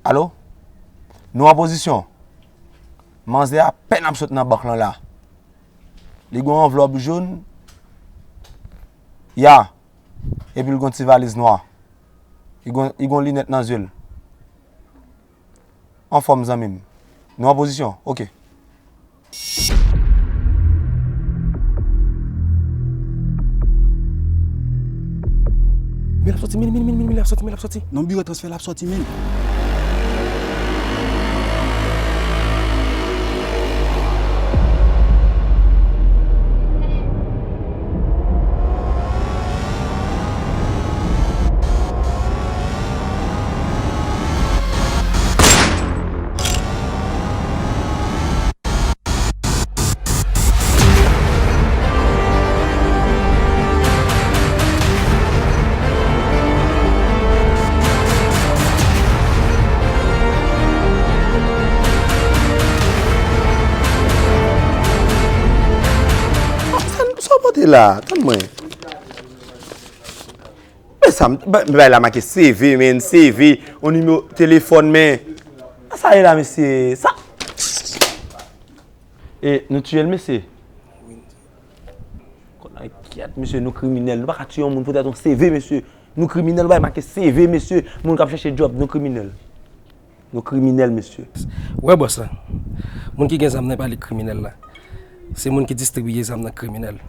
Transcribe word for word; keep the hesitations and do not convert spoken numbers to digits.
Alo? Nou an pozisyon. Manzè apèn ap sot nan bank lan la. Li gon anvlòp joun. Ya. Epi l gon ti valiz nwa. Li gon, li gon linèt nan zye l. Anfòm, zanmi m. Nou an pozisyon? Oke. Men l ap sòti, men, men, men, men, men l ap sòti, men l ap sòti. Non, biwo transfè l ap sòti, men. Sa, sa w pote la? Tann mwen. Men sa, m, ba, bay la make C V, men, C V, yon nimewo telefòn, men. Sa sa ye la, mesye? Sa. E, nou tiye l, mesye? Kòman, kyèt, mesye, nou kriminèl. Nou pa ka tiye yon moun poutèt yon C V, mesye. Nou kriminèl, bay make C V, mesye. Moun k ap chèche djòb, nou kriminèl. Nou kriminèl, mesye. Ou wè bòs la? Moun ki gen zam nan, e pa li k kriminèl la. Se moun ki distribiye zam nan k kriminèl.